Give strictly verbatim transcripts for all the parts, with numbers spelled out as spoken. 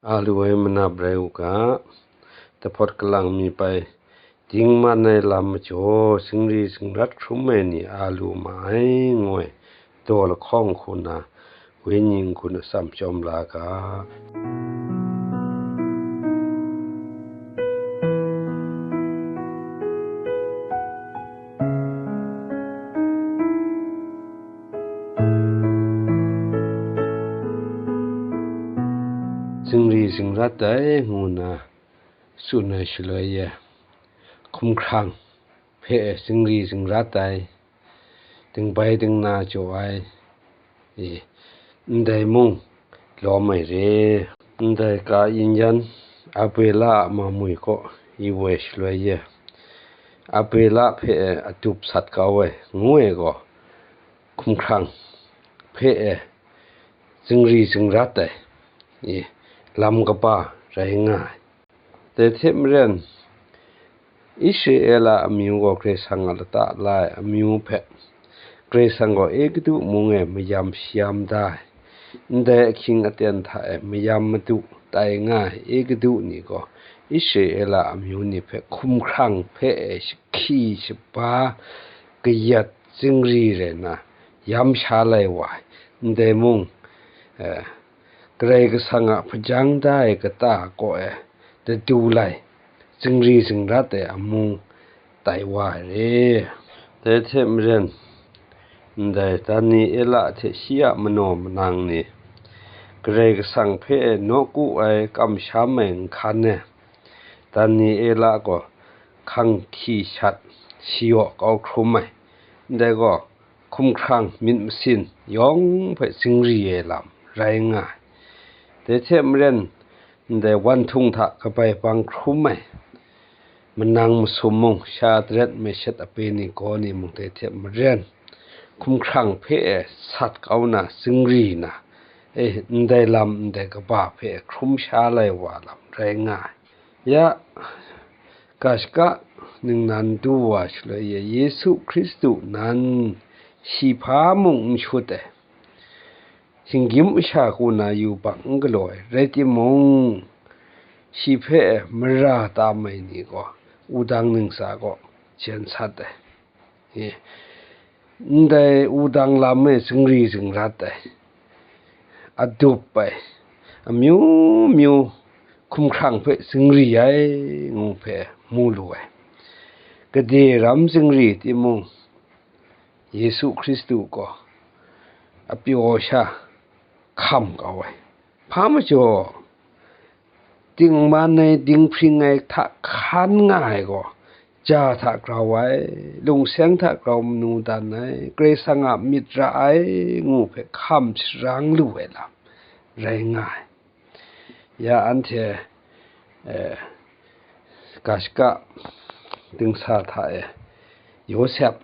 A lu ai manap rai u ga, dahpawt kalang mi pai, dingman ai lam majaw, zingri zingrat hkrum ai ni a lu ma ai, ngu ai daw lahkawng hku na, wenyi n-gun atsam chyawm la ga. Zingri zingrat ai ngu na tsun ai shaloi e, hkumhkrang hpe zingri zingrat ai, dingbai dingna jaw ai, e, ndai mung lawm ai re. Ndai ka yin yan Abela a mamui kaw i woi shaloi e, Abela hpe adup sat kau ai, ngu ai gaw, hkumhkrang hpe e zingri zingrat ai, e, lam kaba rai nga ai. Dai hte maren, Israela amyu gaw Karai Kasang a lata la ai amyu hpe, Karai Kasang gaw Egutu mung e mayam shayam da ai, ndai ahkying aten hta e mayam madu tai nga ai Egutu ni gaw, Israela amyu ni hpe hkumhkrang hpe e shahki shaba kayat zingri rai nna, yam sha lai wa ai, ndai mung, eh, Karai Kasang a hpajang da ai kata kaw e dadu lai, zingri zingrat ai amu tai wa ai re. Dai hte maren, ndai Daniela hte shi a manaw manang ni Karai Kasang hpe nawku ai kamsham ai nhkan e, Daniela gaw hkanghki shat shayaw kau hkrum ai, ndai gaw, hkumhkrang myit masin yawng hpe zingri ai lam rai nga ai. Dai hte maren, ndai wanhtung hta kabai bang hkrum ai manang masum mung, Shadrak, Meshak, Abednego ni mung dai hte maren, hkumhkrang hpe e sat kau na, zingri na, e, ndai lam ndai kaba hpe hkrum sha lai wa lam rai nga ai. Ya, ga shaka ningnan du wa shaloi e, Yesu Hkristu nan shi hpa mung n shut ai, shinggyim masha kaw na yubak n galaw ai, rai timung, shi hpe mara tam ai ni gaw wudang ntsa kaw jen sat ai. E, ndai wudang lam e zingri zingrat ai, adup ai, amyu myu hkumhkrang hpe zingri ai ngu hpe mu lu ai. Gade ram zingri timung, Yesu Hkristu gaw apyaw sha hkam kau ai. Hpa majaw, dingman ai, dinghpring ai hta hkan nga ai gaw, ja hta grau ai, lungseng hta grau manu dan ai, Karai Kasang a myit ra ai, ngu hpe hkam sharang lu ai lam rai nga ai. Ya anhte, eh, ga shaka dingsa hta e, Yawsep,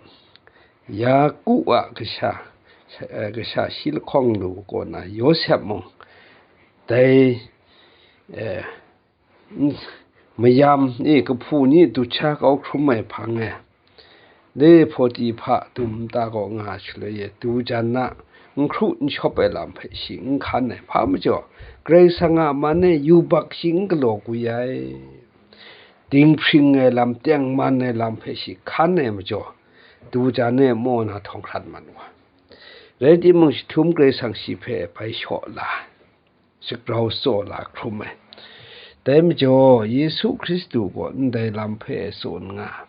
Yaku a kasha, eh, kasha shi lahkawng lu kaw na Yawsep mung, dai, eh, n-, mayam ni, kahpu ni ducha kau hkrum ai hpang e, le Potiphar dum nta kaw nga shaloi e, du jan na, n hkru n shawp ai lam hpe shi n hkan ai. Hpa majaw, Karai Kasang a man e yubak shi n galaw kwi ai. Dinghpring ai lam, tengman ai lam hpe shi hkan ai majaw, du jan e maw na htawng hkrat mat wa. Rai timung, shi htum Karai Kasang shi hpe bai shaw la ai, shagrau tsaw la hkrum ai. Dai majaw, Yesu Hkristu gaw ndai lam hpe tsun nga.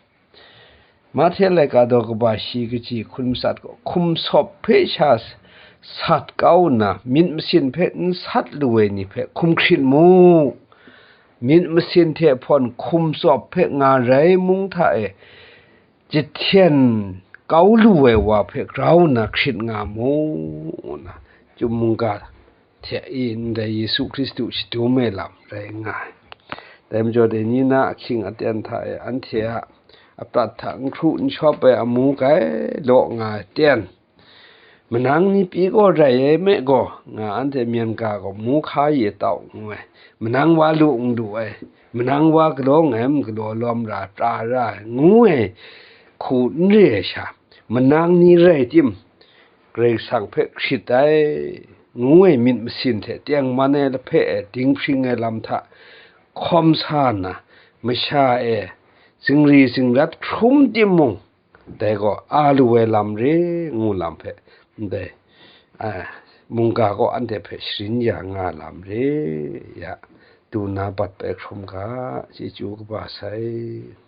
Mahte laika daw kaba shi kaji hkun matsat gaw, hkum sawp hpe sha sat kau nna, myit masin hpe n sat lu ai ni hpe hkum hkrit mu. Myit masin hte hpawn hkum sawp hpe nga rai mung hta e jahten kau lu ai wa hpe grau nna hkrit nga mu, ngu na, chyum mungga hte e ndai Yesu Hkristu shadum ai lam rai nga ai. Dai majaw, dai ni na ahkying aten hta e anhte a aprat hta n hkru n shawp ai amu grai law nga ai ten, manang ni pyi gaw rai ai me gaw, nga anhte myen ga gaw mu hka ye tau ngu ai, manang wa lu n lu ai, manang wa galaw nngai, galaw lawm ra, pra ra ai, ngu ai hku n re ai sha, manang ni rai tim, Karai Kasang hpe hkrit ai. ngu ai myit masin hte tengman ai lahpe e dinghpring ai lam hta hkawm sa nna, masha e zingri zingrat hkrum timung, dai gaw a lu ai lam re ngu lam hpe, ndai, a, mungga gaw anhte hpe sharin ya nga lam re, ya, du na bat bai hkrum ga, chyeju kaba sai.